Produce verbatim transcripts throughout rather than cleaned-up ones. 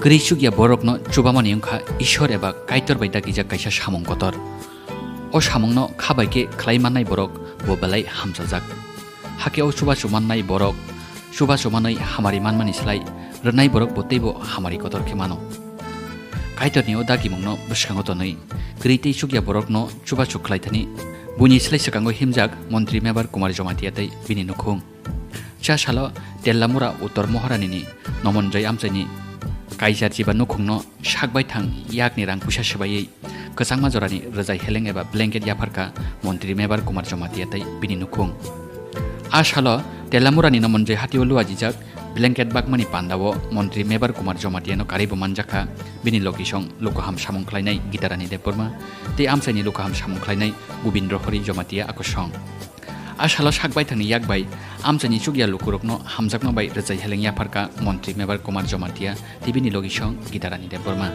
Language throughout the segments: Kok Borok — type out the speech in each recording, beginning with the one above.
Kwrwi chukya borokno chubamani wngkha Ishwar eba Kaitor bai dagijak kaisa samung kotor. O samungno kha bai khe khlai mannai borok bo belai hamchajak. Hakhe o chubachu mannai borok, chubachu manwi hamari manmani slai rwnai borok bo teibo hamari kotor khe mano. Kaitorni o dagimungno bwskango tonwi, kwrwi tei chukya borokno chubachu khlai thani buini slai swkango himjak Montri Mebar Kumar Jamatia tei bini nukhung. Cha salo Tellamura Uttor Moharanini Nomonjoi amchaini kaijar jiba nukhungno sak baithang yakni rang puisa swbaiwi kwchangma jorani rwjai heleng eba blanket yapharkha Montri Mebar Kumar Jamatia tei bini nukhung. A salo Tellamurani Nomonjoi hatio luajijak blanket bakmani pandao Montri Mebar Kumar Jamatiano karwibo manjakha bini logisong lukuham samung khlainai Gitarani Debbarma tei amchaini lukuham samung khlainai Gobindra Hari Jamatia akosong. A salo sak baithangni yak bai amchaini chukya lukurokno hamjakma bai rwjai heleng yapharkha Montri Mebar Kumar Jamatia tei bini logisong Gitarani Debbarma.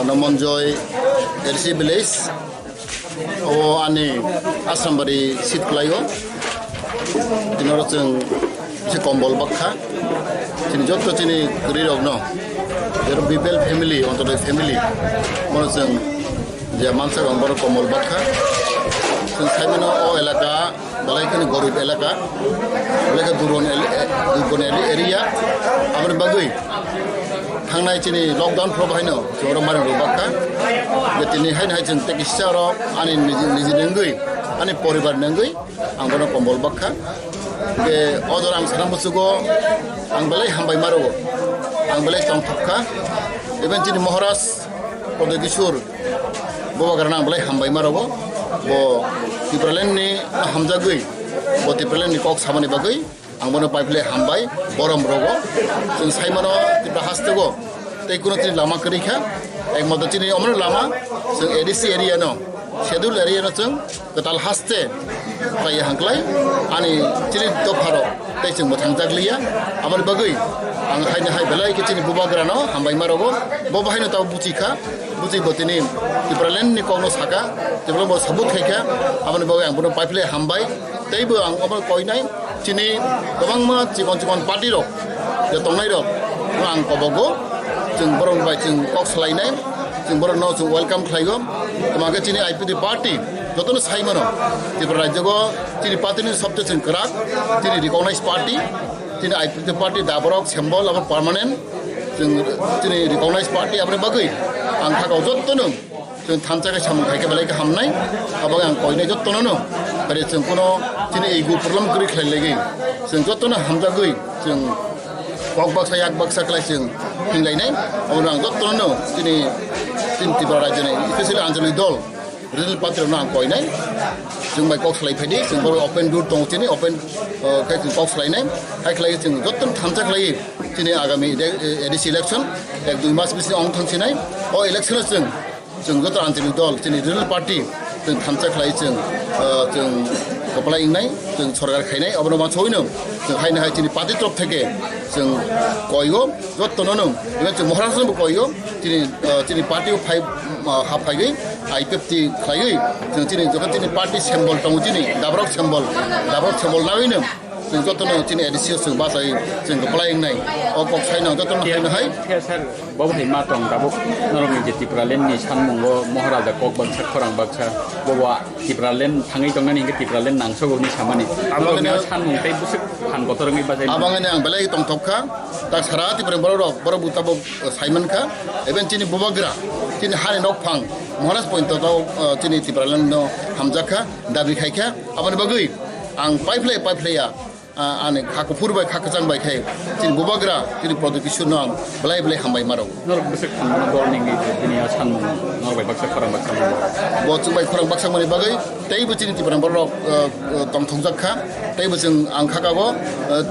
Nomonjoi L C village. O ani Asrambari seat kwlaio. Tini oro chwng kisa kombol bakha. Chini jotto chini kwrwirokno, jero B P L family, Antyodoi family, bono chwng je mansa ang bono kombol bakha. Chwng saimano o elaka belai kheno gorib elaka, belai khe durban el-, durban el-, area. Aboni bagwi thangnai chini lockdown phoro haino chwng oro mairum rwbakha. Je tini haino hai chwng tei kisa oro ani niji, niji nengwi, ani poribar nengwi ang bono kombol bakha. Je o jora ang sana muchugo, ang belai hambai marogo, ang belai tongthok kha. Even chini Maharaj Pradyot Kishore Bubagrano ang belai hambai marogo, bo Tipraland ni hamjagwi, bo Tipraland ni kok samani bagwi ang bono paiphle hambai, borom rogo. Chwng saimano Tipra hasteo tei kuno chini lama kwrwi kha, ekmatro chini omono lama chwng A D C area no, schedule area no chwng kwtal haste khlaiya hwnklai ani chini dopharo tei chwng mwthangjakliya. Aboni bagwi ang haino hai belai khe chini Bubagrano hambai marogo, bo bahaino tabo buchi kha, buchi bo tini Tipraland ni kokno saka, Tipraland bo sabut khai kha. Aboni bagwi ang bono paiphle hambai. Teibo ang omo koinai, chini kwbangma chikon chikon party rok je tongnai rok, no ang kobogo, chwng borok bai chwng kok salainai, chwng borok no chwng welcome khlaigo. Tamo khe chini I P F T party jotono sai mano, Tripura rajyo go chini party ni sobse chwng kwrak, chini recognized party, chini I P F T party da borok symbol abo permanent, chwng chini recognized party aboni bagwi ang khakao jotono. Chwng thansa khe samung khai khe belai khe hamnai. Abo ang koinai jotono no. Bari chwng kuno chini ego problem kwrwi khlai legi. Chwng jotono hamjagwi chwng kok baksa yak baksa khlai chwng hinglainai. Abo ang jotono no chini, chini Tripura rajyoni, especially Anchalik dol, regional party rokno ang koinai. Chwng bai kok salai phaidi, chwng borok open door tongo chini, open, uh, khe chwng kok salainai. Hai khlai chwng jotono thansa khlai chini agami ele-, A D C election ek dui mas bisi ong thang sinai. O election o chwng Chwng joto Anchalik dol, chini regional party, chwng thansa khlai chwng, ah, chwng kwplai wngnai, chwng sorkar khainai, abono uansugwino chwng haino hai chini party torop theke chwng koigo, jotono no, even chwng Maharashtra bo koigo, chini, ah, chini party o phai, ah, hap phaigwi, I P F T khlaiwi, chwng chini joto chini party symbol tongo chini, dabrok symbol, dabrok symbol naiwino. Chwng jotono chini A D C o chwng bachai chwng kwplai wngnai. O kok saino jotono haino hai. Khe sir, bo hai ma tong tabuk norokni je Tipraland ni sanmungo Maharaja kok baksa khorang baksa, bo ba Tipraland thangwi tongnani hinkhe Tipraland nangsogo hwnwi samani. Abangni norokni o sanmung tei bwswk phan kotor wngwi bachai. Abangni ang belai tongthok kha. Tak sara Tipraland borok rok, borok bo tabuk, uh, sai man kha. Even chini bubagra, chini hani nokphang, Maharaj pointo tabuk, uh, chini Tipraland no hamjak kha, dabi khai kha. Aboni bagwi ang paiphlai paiphlaiya, ah, ani kha kuphur bai kha kwchang bai khai chini bubagra chini Pradyot Kishore no ang belai belai hambai ma rw. Norok bwswk thangmano dol ni wngwi tini a sanmung norok bai baksa khorang baksa mano. Bo chwng bai khorang baksa mani bagwi teibo chini Tiprani borok rok, ah, ah, tongthokjak kha, teibo chwng ang kha kago, ah,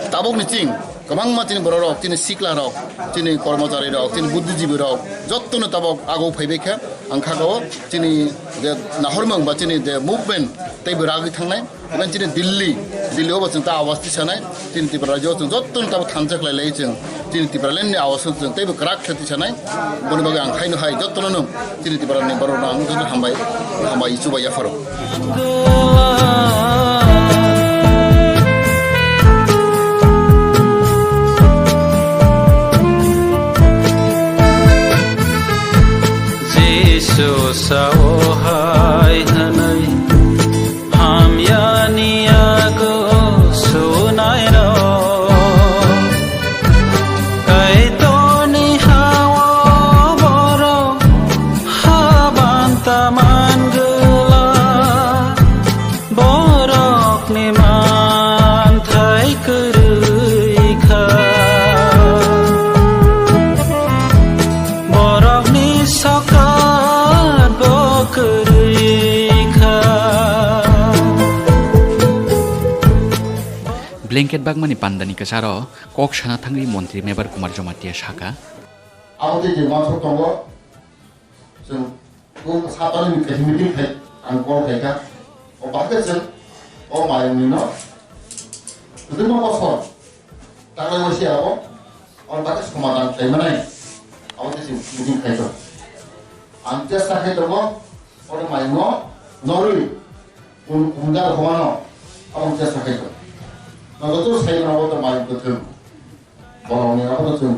tabuk ni ching kwbangma chini borok rok, chini sikla rok, chini kormochari rok, chini buddhijibi rok jotto no tabuk aguk phaibai kha. Ang kha kago chini je nahormung ba chini je movement teibo ragwi thangnai. Even chini Delhi, Delhi o bo chwng ta awas tisanai, chini Tripura rajyo o chwng jottoni tabo thansa khlai lai chwng, chini Tipraland ni awas o chwng teibo kwrak khe tisanai, boni bagwi ang haino hai jottono no chini Tripura ni borok no ang joto hambai, hambai chubai yapharo. Jisu sao hai hwnwi Hamyani yago sunairok, Kaitorni ha-o borok haban taman gwla, borokni manthai kwrwi kha. Borokni sokat bo kwrwi kha. Blanket bagmani pandani kwcharo kok sana thangwi Montri Mebar Kumar Jamatia saka. Abo tei je mansok tongo, chwng o satani ni kaisa meeting khai, ang call khai kha. O bahai se o mayung ni no. Kwbangma bosor taklai waisa abo, o bahai somadan khai manai. Abo tei se meeting khai kha. Ang chesta khai tongo, o mayung no norwi, kun, kun jaga homa no, abo chesta khai tongo. Ang joto sai mano abo to mai kwthwng. Borokni abo to chwng,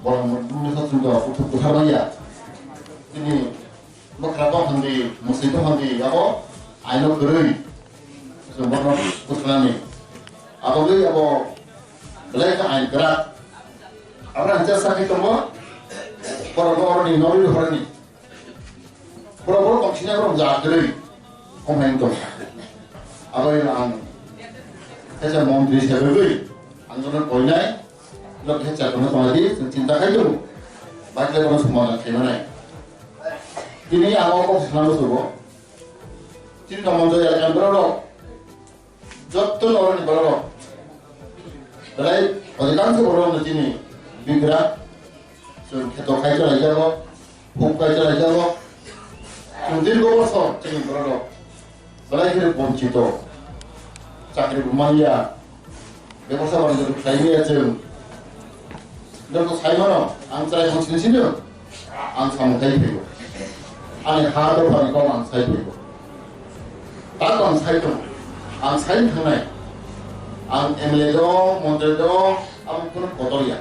borokni bumungsa chwng to kuthuk kwthar manya. Chini bwkha bo handi, mwswi bo handi, abo aino kwrwi. Chwng bono kwtharnani. Abo bai abo belai khe ain kwrak. Abo ang jesa khe tongo, borok bo oroni nori horni. Borok borok tong sinai borok ja kwrwi. Kong hai tong. Abo ang khe montri se bai ang jono koinai. Lok khe cha kono tong di, chwng chinta khai tongo. Bakle bono somadan khaina nai. Tini ang o kok sana sugo. Chini tong monjo ya kan borok. Jotto norokni borok. Belai odhikangsho borok no chini bigra. Chwng kheto khai chalai jago, huk khai chalai jago. Chwng dirgo bosor chini borok. Belai kheno bonchito. Chakri bo manya. Bebosta banjor khlai maya chwng. Joto sai mano, ang chwrai monsini sino, ang samung khai phaibo. Ani ha dophani kok ang sai phaibo. Tak ang sai tong, ang sai thangnai. Ang M L A dong, montri dong, abo kono kotor ya.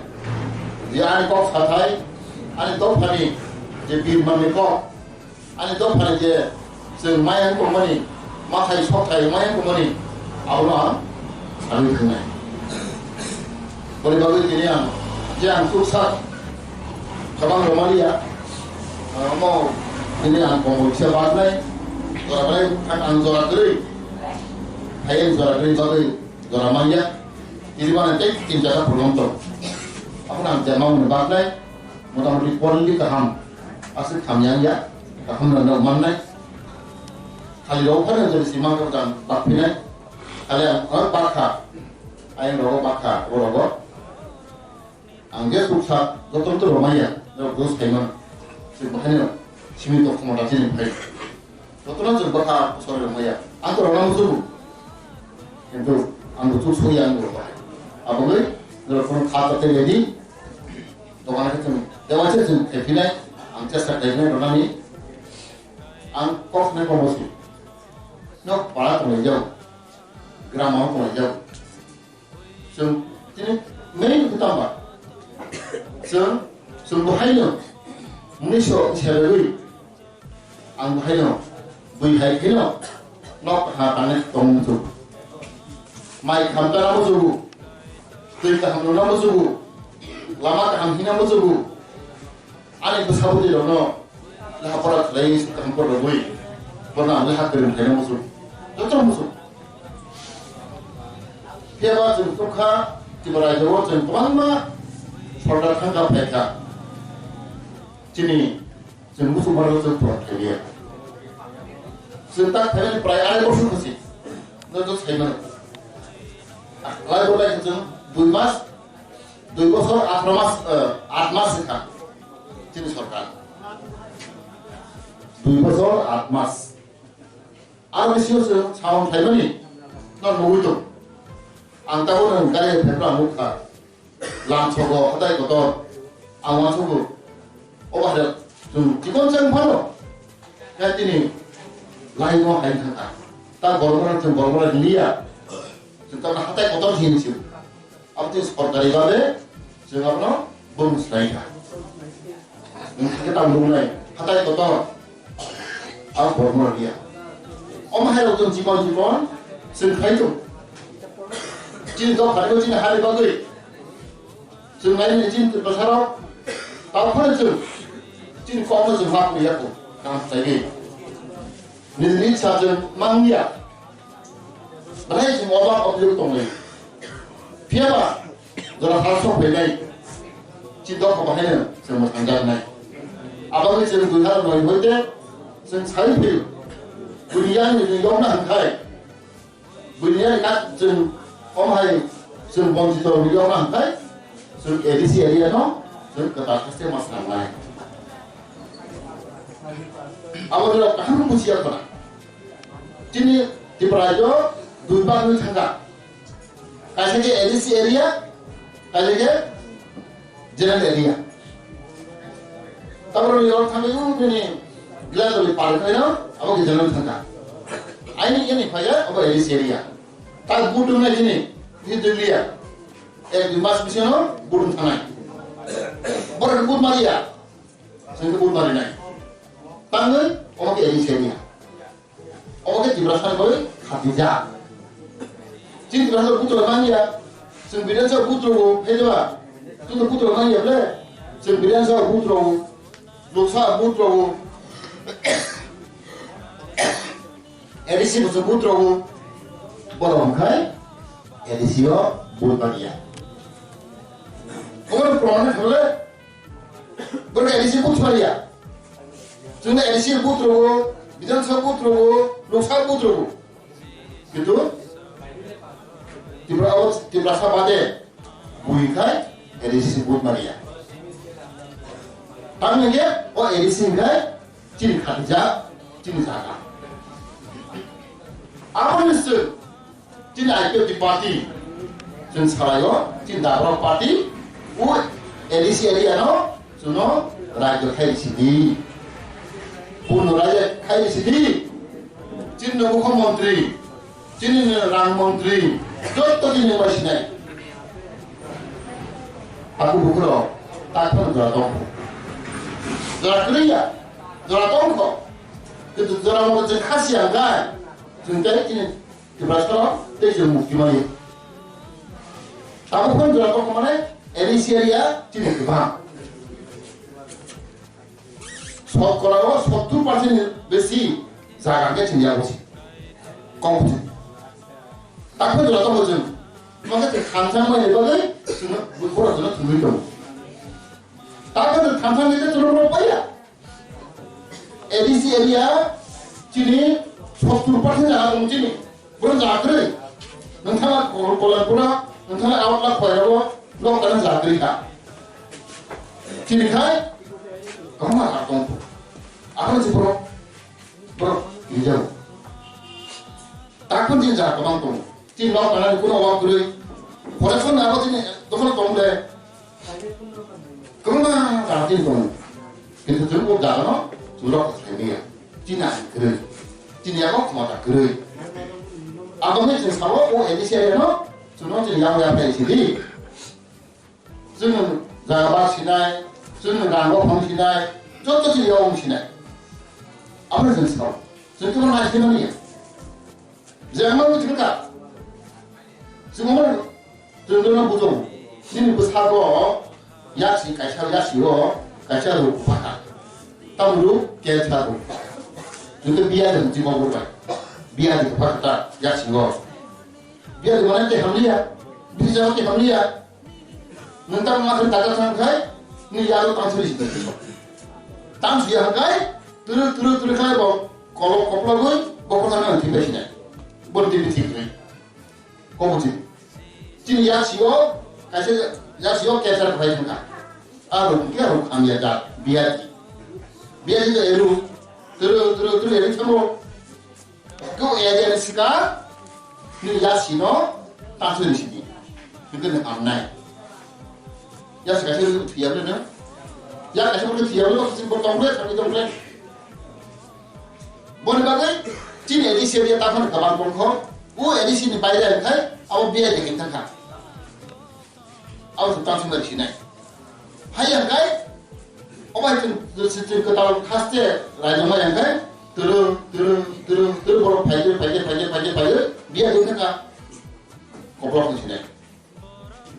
Je ani kok sathai, ani dophani je birmani kok, ani dophani je chwng maya wng tongmani, mathai sokthai maya wng tongmani, abono ang sagwi thangnai. Boni bagwi tini ang, je ang chuksa kwbang rwmaliya, omo tini ang kombol kisa baknai, jora bai ang jora kwrwi, hai ang jora kwrwi bagwi jora manya, tini bana tei tin chakha problem tong. Abono ang jemamoni baknai, motamoti quality kaham, aswk hamya wngya, kaham rwna mannai. Khali rok phano jodi sima ko jang bakphinai. Khali ang, ang bakha. Ayang rogo bakha, o rogo. Ang je tuksa, joto to romaya, rok dos khaiman. Se bahai no, simi to khomota chini phai. Joto na jeng bakha, sori romaya. Ang to rona musubu. Kintu, ang to tuk soya ang to bahai. Abagoi, rok kono kha tate ready. Dokan ke cheng, dewa che cheng, khepinai, ang chesta khepinai, rona ni. Ang kok ne komosi. Nok para to lejau. Grama to lejau. Chwng tini main khe tamo ba? Chwng, chwng bo haino, mwnwi so se rwgwi, ang bo haino, bui hai kheno, nok ha tangwi tong muchung. Mai kaham chana muchungo, twi kaham rwna muchungo, lama kaham hina muchungo. Ani bwsa bwtwi rokno leha pora khlai kaham pora rwgwi, bono ang leha kwrwng khlaina muchung. Joto muchung. Phiya ba chwng tongkha, Tripura rajyo o chwng kwbangma sordar thangkha phaikha. Chini chwng muchung barok chwng pora khlaiya. Chwng tak phaimani prai arai bosor khusi. Joto sai mano. Lai bo lai chwng dui mas Dui bosor atharo mas, eh, aat mas wngkha chini sorkar. Dui bosor aat mas. Aro bisio se samung khlaimani no nugwi tong. Ang tabuk nang gari phepra nukha. Lam sogo, hatai kotor. Ang wansugo. O bahai chwng chikon chang phano. Khe tini laino hai thangkha. Ta gormora chwng gormora liya. Chwng ta hatai kotor thini chwng. Abo tei sorkari babe chwng abono bung swlai kha. Wng kha khe tamo nuknai hatai kotor. Abo borokno rwya. Omo hai rok chwng chikon chikon chwng khai tongo. Chini dophani bo chini hani bagwi chwng nai nai chini bwsarok tamo phano chwng chini kokno chwng ma phuya kho. Kam chai nini nini sa chwng mangya. Belai chwng obak objek tonglai. Phiya ba jora hal sok phainai. Chi dok bahai no chwng mwthangjaknai. Abagwi chwng dui hazar noi hoite chwng sai phai. Buini yang ni yong na hwnkhai. Buini yang nak chwng om hai chwng bonchito ni yong na hwnkhai. Chwng A D C area no chwng kwtal haste ma sangnai. Abo ni rok kaham bujiya khona. Chini Tripura rajyo dui bag ni thangkha. Kaisa khe A D C area, kaisa khe general area. Tabro ni rok thangwi u bini Gladoli par khaino, abo khe general thangkha. Aini yani phaya, abo A D C area. Tak vote wng nai chini, history clear. Ek dui mas bisingno vote wng thangnai. Borok vote mariya, chwng khe vote marinai. Tangwi omo khe A D C area. Omo khe Tiprasa ni bagwi khatijak. Chini Tiprasa vote rok manya, chwng Bidhan Sabha vote rok phai diba? Chwng vote rok manya ble? Chwng Bidhan Sabha vote rok, Lok Sabha vote rok, A D C bo chwng vote rok, borok hwnkhe A D C o vote manya. Omo proman khe ble? Borok A D C booth phalia. Chwngno A D C booth rogo, Bidhan Sabha booth rogo, Lok Sabha booth rogo. Kintu Tripura o, Tiprasa bade bui khai A D C booth mania. Tamni hwnkhe o A D C khai chini khatijak, chini jaga. Aboni se Chini I P F T party, chwng salaio, chini Dabrok party, o A D C area no, chwngno rajyo khai sidi. Bono rajyo khai sidi. Chini mukhyamantri, chini rang mantri, jotto chini bai sinai. Aku bukuro, tak phano jora tongkho. Jora kwrwiya, jora tongkho. Kintu jora mo chwng khasi ang gai, chwng kai chini Tiprasa tei chwng mukti mani. Tabuk phano jora kok mane A D C area chini kwbang. Sotkorao sottur percent ni besi jaga khe chini yago si. Kok si. Takhe jora tamo chwng. Mokhe chwng khamsa mani bagwi chwng borok chwng thumwi tongo. Takhe chwng khamsa ni chwng rw paya. A D C area chini sottur percent jaga tongo chini. Borok jaga kwrwi. Nongthana Kol-, Kolanpura, nongthana Agartala khoirao nok tana jaga kwrwi kha. Chini khai kwbangma jaga tongo. Aphano chini borok, borok rijao. Takon chini jaga kwbang tongo. Chini nok tana ni kuno wak kwrwi. Correction abo chini dokhano tong de. Kwbangma jaga chini tongo. Kintu chwng o jaga no chwng rok khaimaya. Chini ain kwrwi. Chini yago khomota kwrwi. Abo ni chwng sabo o A D C area no chwng no chini yago yaphai sidi. Chwng jaga ba sinai, chwng rang bo phang sinai, joto chini yago sinai. Abo ni chwng sabo. Chwng kwbangma sinai ya. Je ang bo thwngkha. Chwng bo Chwng jono bujong, nini bwskango yaksi kaisa, yaksi o kaisa ruk bwkha. Tamo ruk cancer ruk. Joto biya de jima bo bai. Biya de bwkha ta yaksi o. Biya de mane te hamliya. Bisa te hamliya. Nwng tamo ma thang daga thang khai, ni yaro tang suri sida. Tang suri ya khai, turu, turu, turu khai bo, kolo, kopla goi, bo kota na thik bai sinai. Bo thik thik khai. Kobo chini. Chini yaksi o, kaisa yaksi o cancer phai thangkha. Aro khe aro hamya da, biyaji. Biyaji da eru, turu, turu, turu eru thamo. Ko area ni sika, ni yaksi no, taso ni sini. Ngi ni hamnai. Yaksi kaisa ni thiya le na. Ya kaisa ni thiya le, ko sin bo tong le, thang tong le. Boni bagwi chini A D C area ta phano kwbang tongkho. O A D C ni baire wngkhai abo biya de hwn thangkha. Abo se tang sumbai sinai. Hai yang kai, obai chwng, chwng, chwng kwtal khaste raijama yang kai, turu, turu, turu, turu borok phaide, phaide, phaide, phaide, phaide, biya de thangkha. Koplok ni sinai.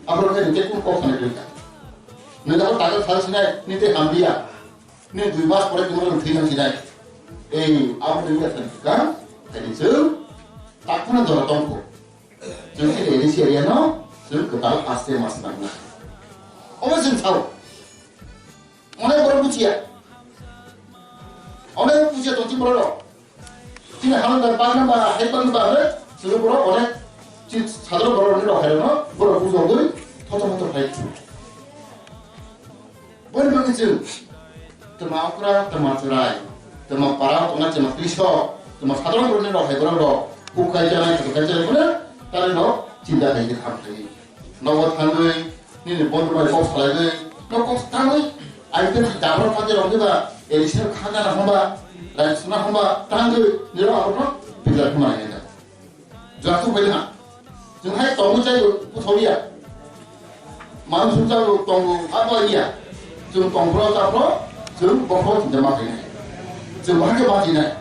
Abo khe nite kun kok sanai tongkha. Nang abo taga thal sinai, nite hamliya. Nini dui mas pore tongmani thwi thang sinai. Ei, abo twi ya thang ka, tani chwng, takuna jora tongkho. Chwng khe A D C area no, chwng kwtal aste mas nangna. Omo chwng sao. Onek borok buchiya. Onek buchiya tongchi borok rok. Chini hamya ba, bagna ba, hai bagna ba, hwnwi chwng borok onek, chini sadharo borok rok ni rok hai rok no, borok bujogwi, thoto thoto hai. Boni bagwi chwng twma okra, twma chwrai, twma para, twma chwma twiso, twma sadharong borokni rok hai borok rok huk kai chanai, thwk kai chanai phano tari rok chinta khai khe tham khai. Nogo thangwi nini bondhu bai kok salaiwi, nok kok tangwi, ai tei jabra pati rok diba, A D C khana na hamba, rai suna hamba, tangwi nirok aborno pizza khuma hai da. Jwak thuk bai ha. Chwng hai tongo chai butholia. Manwi sumjak rok tongo, abo ya. Chwng tongphro taphro, chwng bokhro chinta ma khainai. Chwng bahai khe bachinai.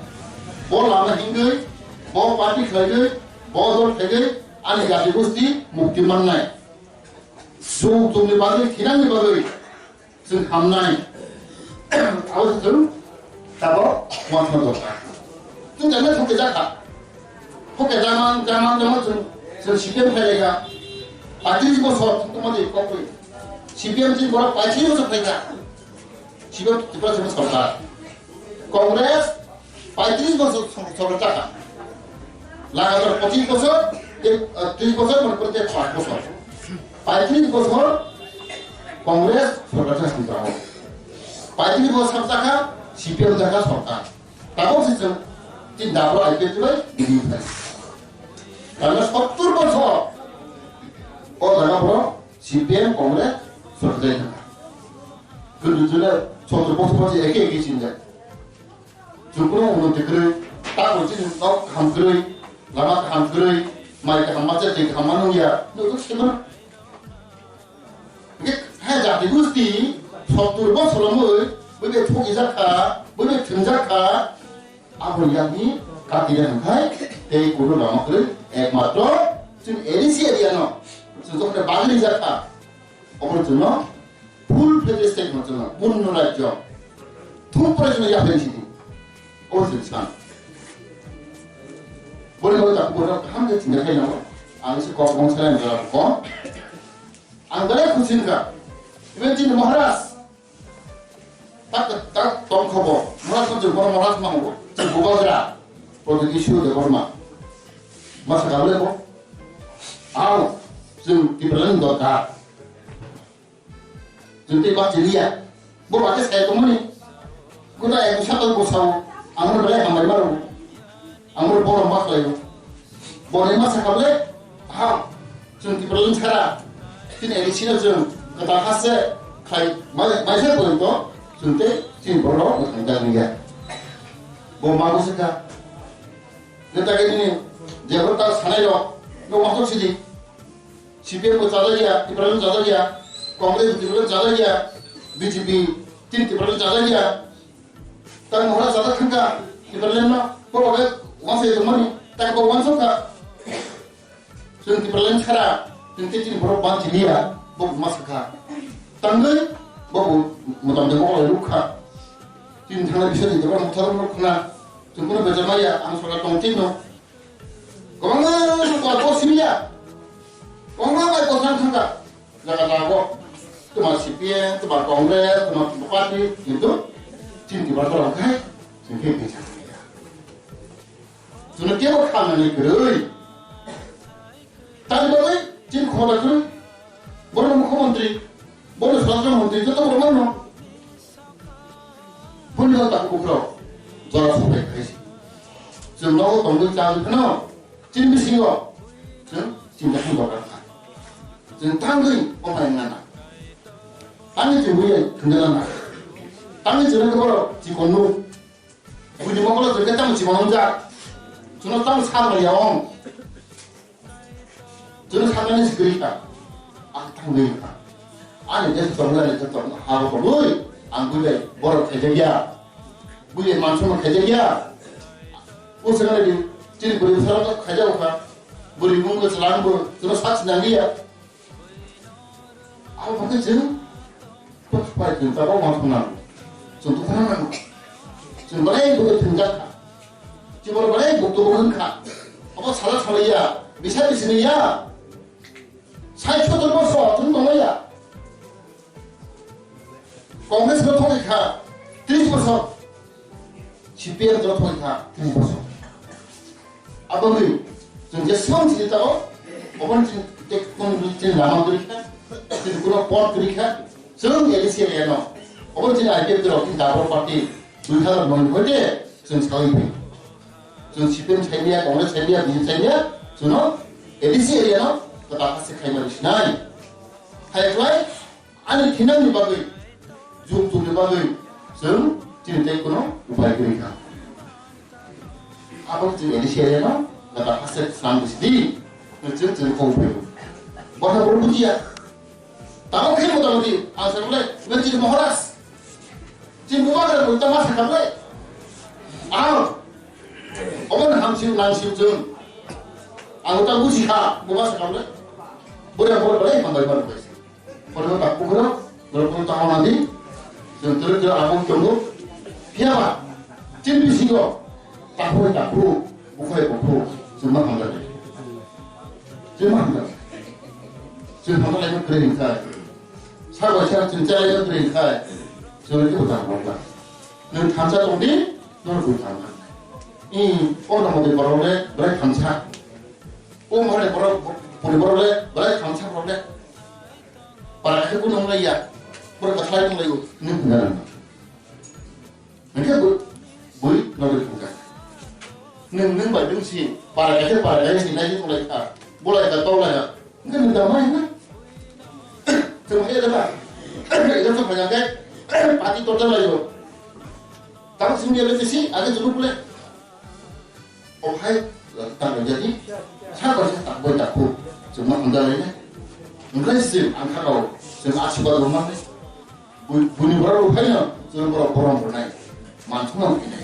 Bo lama hingwi, bo party khlaiwi, bo dol khlaiwi, ani jati gosti mukti mannai. Chwng chwngni bagwi, thinangni bagwi chwng hamnai. Abo se chwng tabo uansukna dorkar. Chwng jemai thokjak kha. Thokjak man, jama, jama chwng, chwng C P M phai lai kha. Paitris bosor tongma di kokoi. C P M chini borok paitris bosor phai kha. C P M Tripura chini sorkar. Congress paitris bosor sor-, sorkar chakha. Lagatar pochis bosor, te, ah, tris bosor, mane kore te pas bosor. Paitris bosor Congress sorkar chakha. Paitris bosor chakha, C P M chakha sorkar. Tabok se chwng tin dabra I P F T bai bini phai. Karena sottur bosor o jaga boro C P M Congress sorkar jai thangkha. Kundu jule sottur bosor bosor eke eke sinjak. Chwng kuno unnoti kwrwi, ta bo chini nok kaham kwrwi, lama kaham kwrwi, mai kaham ma chajwi kaham ma nungya, nukjak se mano. Hingke hai jati gosti sottur bosor wngwi, bwbw thokjak kha, bwbw thwngjak kha, aboni yakni kati ya hwnkhai tei kunu lama kwrwi, ekmatro chini A D C area no, chwng jokhon bagwi rijak kha, obo chwngno full fledged state no chwngno, punno rajyo, thum pore chwngno yapri sidi, obo chwng san. Boni bagwi takhuk bono kaham khe chingya khainai, ang se kok bong sai ang jora kok. Ang belai khusi wngkha. Even chini Maharaj, tak, tak tong khobo. Maharaj no chwng bono Maharaj mango. Chwng Bubagra, Pradyot Kishore Debbarma. Masa kable bo? Ao, chwng Tipraland dorkar. Chwng tei bachiliya. Bo bate sai tongmani. Kuda ek bwsa tong bwsao. Ang belai hambai maro. Ang borom ma khlaio. Bo rema sakha bole, ha, chwng Tipraland sara, chini A D C no chwng kwtal ha se khlai mai, mai se porjonto chwng tei chini borok rok mwthang jak nungya. Bo ma bo se kha. Jeta ke nini jebor ta sanai rok, no ma sidi. C P M bo chajak ya, Tipraland chajak ya, Congress Tipraland chajak ya, B J P tin Tipraland chajak ya. Tang mohra chajak thangka, Tipraland no, bo bagai wansa ya tongmani, tang bo wansa kha. Chwng Tipraland sara, chwng tei chini borok ban chini ya, bo ma sakha. Tangwi, bo bo motam de mo rukha. Tin thangna bisa di borok motam rukha. Chwng kono bejar maya, ang sora tong tin no. Kwbangma sokla bo simiya. Kwbangma bai kwchang thangkha. Jaga jaga bo. Twma C P M, twma Congress, twma party, kintu chini Tiprasa rok khai, chini khe kisa. Chwngno kebo khamnani kwrwi. Tani bagwi chini khoroksa kwrwi. Bono mukhyamantri, bono swarashtra mantri, joto borok mano. Boni bagwi takhuk bukhurok jora sopai khaisi. Chwng nogo tongwi chajak phano, chini bisingo chwng chinta khe borok kha. Chwng tangwi opai nana. Tangwi chwng buya thwngna nana. Tangwi chwng borok chikon nuk. Buini mokolo chwng khe tamo chikon wngjak. Chwngno tamo samani ya ong. Chwng saknani sikiri ka, ang thangwi ka. Ani je chwng ani je chwng ha ro koboi, ang bui bai borok khaijak ya. Bui bai mansa ma khaijak ya. O sengani di, chini bui sara to khaijak ka. Bui mung ko chwng bo, chwng sak sinang ya. Abo khe chwng Pai chwng tabok uansuknang. Chwng dukha nango. Chwng belai bo thwngjak kha. Chwng belai bo tubuk wng kha. Abo sala salaiya, bisa bisini ya. Sai sotor bosor chwng tonglaiya. Congress no thongwi kha, tris bosor. C P M no thongwi kha, tris bosor. Aboni chwng jeswng sini tao, oboni chwng tek kun chwng lama kwrwi kha, chwng kuno pon kwrwi kha, chwng A D C area no. Oboni chwng I P F T rok chwng Dabra party dui hazar noi ni hoite chwng sawi phi. Chwng C P M saimya, Congress saimya, B J P saimya, chwngno A D C area no kwtal hase khaimani sinai. Hai khlai Ani thinangni bagwi, juk tubni bagwi chwng chini tei kuno upai kwrwi kha. Abo chwng A D C area no kwtal hase swnam bisi di. Chwng chwng kok phai. Bwkha bwrwi bujiya. Tamo khe mota moti ang sa le, nang chini Maharaj. Chini buma khe mota ma sa khamle. Ang. Omo na ham siu nang siu chwng. Ang ta buji kha, buma sa khamle. Bwrwi bwrwi bwrwi hambai bwrwi. Kono tak pukro, norok kono tak nadi, chwng tele tele abang tongo. Phiya ba, chini bisingo, tak bai tak khu, bukhai bukhu, chwng ma hamjak. Chwng ma hamjak. Chwng hamjak lai kre hin khai. Sa bai sa chwng cha lai kre hin khai. Chwng ri ko tak bok la. Nang thamsa tong di, nor ko tham. I, o na mo de borok le, brai thamsa. O mo de borok, puri borok le, brai thamsa borok le. Para khe kunu wng lai ya. Borok kwthai wng lai o. Nung hwnna nang. Hwnkhe bo, bui nogwi thangkha. Nung, nung bai nung si para khe para khe si nai wng lai kha. Bolai kha, tolai kha. Hwnkhe nung da mai na. Chwng hai da ba. Ida to phanya khe. Pati to da lai o. Tang sing dia le si, age chunu pule. O hai, tang jadi, sa ko sa tak boi tak ku, cuma anda lainnya. Enggak sih, angka kau, cuma aci baru mana? Buni baru hai na, cuma baru borom borom nai, mantu nang ini.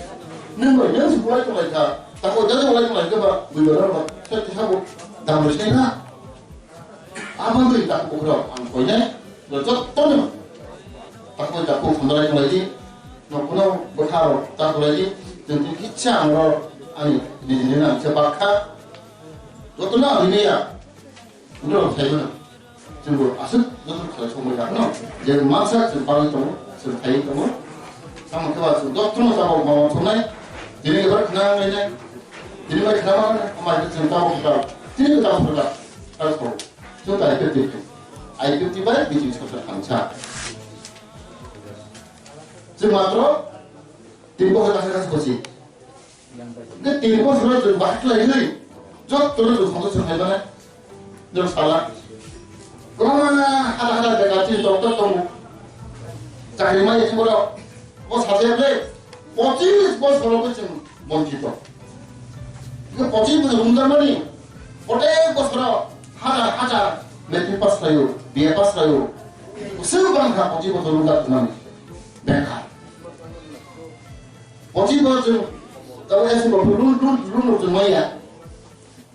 Neng bai, neng si mulai mulai ka, tak ko jadi mulai mulai ka ba, bui baru ba, saya tiha bu, dam bersih na. Aboni tak bukrok ang koinai, jotono tak boi tak buk khambalai tonglaidi, nokuno bwkharok tak tonglaidi, chwng tini kisa ang rok ani nini nini ang se bakha, jotono ang rini ya, ulo sai mano, chwngbo aswk jotono khalai songbai ya no, je mansa chwng bagwi tongo, chwng khai tongo, samang khe ba chwng jotono tabok mama thunai, tini ebar khna nai nai, tini bai khna ma, amai chwng tabok khna, tini tabok khna. Chwng ta I P F T, I P F T bai B J P sorkar hamsa. Chwng matro tin bokhor kasa kasa kochi. Ke tin bokhor chwng bahai khlai hwnwi jotto no chwng khonsa chwng hai bana. Jok sala. Kwbangma hada hada jaga chini doctor tongo. Chakri mai borok. Bo sache ble pochis bosor bo chwng bonchito. Pochis bosor rungjakmani protek bosoro hajar hajar matric pass khlaio, B A pass khlaio. Swk bangkha pochis bosor rungjak thumani. Bekha. Pochis bosor chwng tabo S C bo run run run run maya.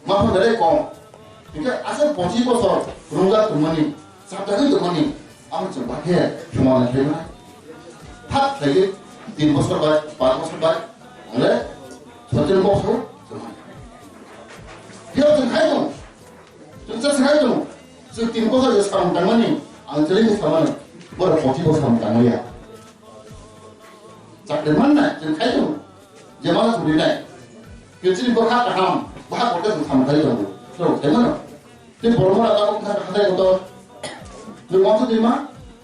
Mapha belai kom. Hingke asal pochis bosor rungjak tongmani, chapjagwi tongmani, amo chwng bahai khe sumana khlai mano. Thak khlaiwi tin bosor bai, par bosor bai, hwnle soitan bosor tongmani. Phiya chwng khai tong, chwng cha khai tong, chwng tin bosor je samung tangmani, ang chwlini samano, borok pochis bosor samung tangmaya. Chakri manna, chwng khai tong. Je mana chukri nai. Ke chini bwkha kaham, bwkha kote chwng samung khai tongo. Chwng khai mano. Tei borok mora tabuk wngkha hathai kotor. Chwng mangsa twi ma,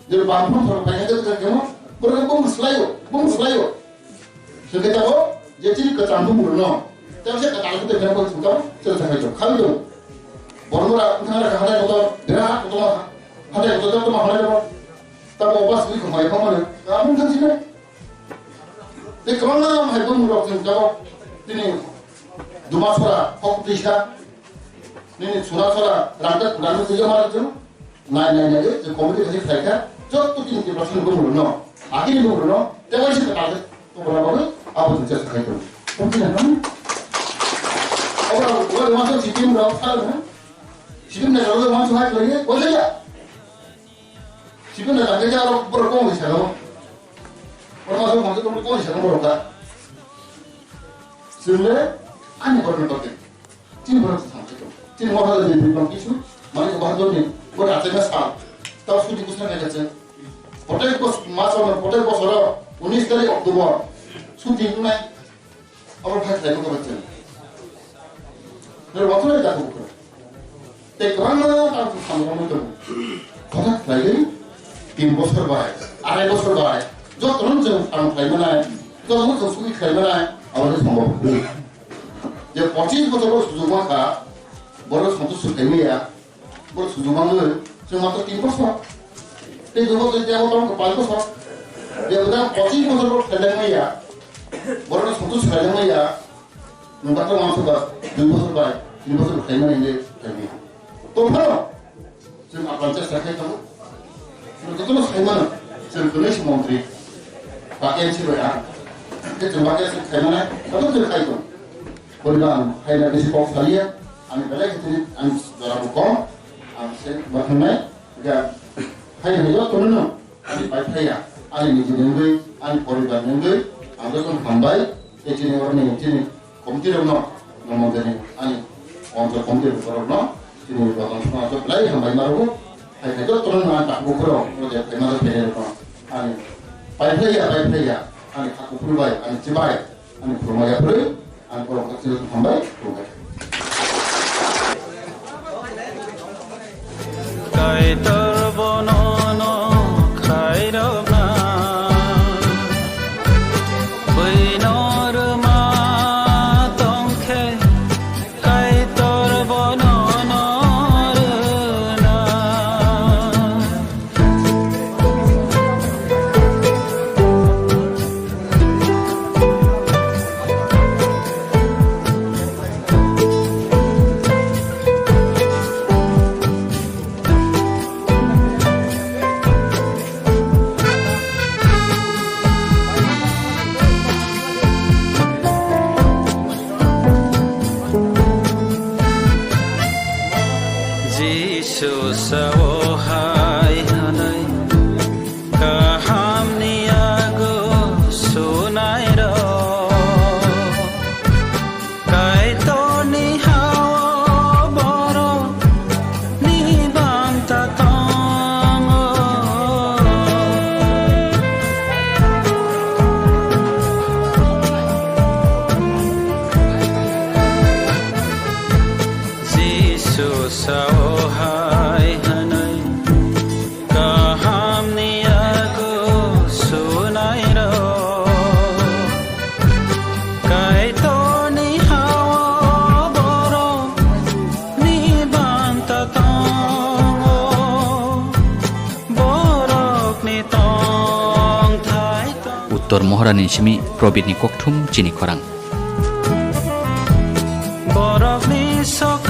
je bangphang phang phai khe khe khe mo, borok bung swlaio, bung swlaio. Chwng khe tabuk, je chini kwcham bung rwno. Tei se kwtal khe tei khe chwng tabuk, chwng khai tong. Khai tong. Borok mora wngkha hathai kotor, bera kotor, hathai kotor tongma halai rok. Tamo obas ni khumai khumai. Amung thang sini. Tei kwbangma hai bumung rok chwng jago. Tini Dumasora, Koktwisa, nini Churasora, Rangda, Rangda twiya mara chwng. Nai, nai, nai, je committee kaisa khlaikha. Jotto tini Tiprasani bumung rokno. Agini bumung rokno. Tei waisa kwtal khe tongna bagwi abo chwng chesa khai tongo. Tongthina nang. Abo rok, abo rok, abo rok, C P M rok, sa rok, ha? C P M rok, abo rok, abo rok, hai khlaiwi, waisa ya. Sibin na tangkhe aro borok kong ni salo. Borok ma borok kong ni salo borok ka. Sile ani borok ni bakhe. Tin borok thang khe. Tin mo hada ni bang kisu. Mani ko bahador ni. Ko rate na sa. Tau sudi kusna ka jache. Potai ko ma sa potai ko soro. Unis tarik October. Sudi nai. Abo phai khlai kok bacha. Nero wathor da kok. Tei kwbangma tang samung tong. Kotha khlaiwi tin bosor bai, arai bosor bai, jotono chwng samung khlai manai, jotono chwng sugwi khlai manai, abo no sombo. Je pochis bosor bo sujuk mankha, borok santosh khlai maya, Bo sujuk mangwi, chwng matro tin bosor. Tei jobo tei tei tong panch bosor. Je uda pochis bosor bo khlai maya. Borok santosh khlai maya. Nwng bakhe uansuk ba, dui bosor bai, tin bosor khlai mani le. Tongphano, chwng apan chesta khai tongo. Chwng jotono sai mano, chwng kwnwi se montri. Ba M C bai ang. Khe chwng ba M C khai manai, joto chwng khai tong. Boriba ang hai na bisi kok saliya, ang belai khe tini ang jora bo kom, ang se ma thangnai, ga hai hai jotono no. Ani pai phaiya, ani niji ni wngwi, ani poribar ni wngwi, ang jotono hambai, tei chini oroni chini committee rokno, nomo bini ani onchol committee rok borokno, chini bodol songha joto belai hambai ma rwo, hai hai jotono no ani takhuk bukhuk rok, o je phai ma rok phai rokno, ani pai phaiya, pai phaiya, ani kha kuphur bai, ani chibai. Ani khulumya phwrwi, ang borok khe hambai, khulumbai. Kaitor bono no khairokna, bwino rwma tongkhe, Kaitor bono no rwna. Jisu sao hai hwnwi, kahamni yago sunairok, Kaitorni ha-o borokni banta tongo. Jisu sao hai hwnwi, kahamni yago sunairok, Kaitorni ha-o borokni banta tongo, borokni tongthai tongo. Uttor Moharani simi Probitni kokthum chini khorang. Borokni sok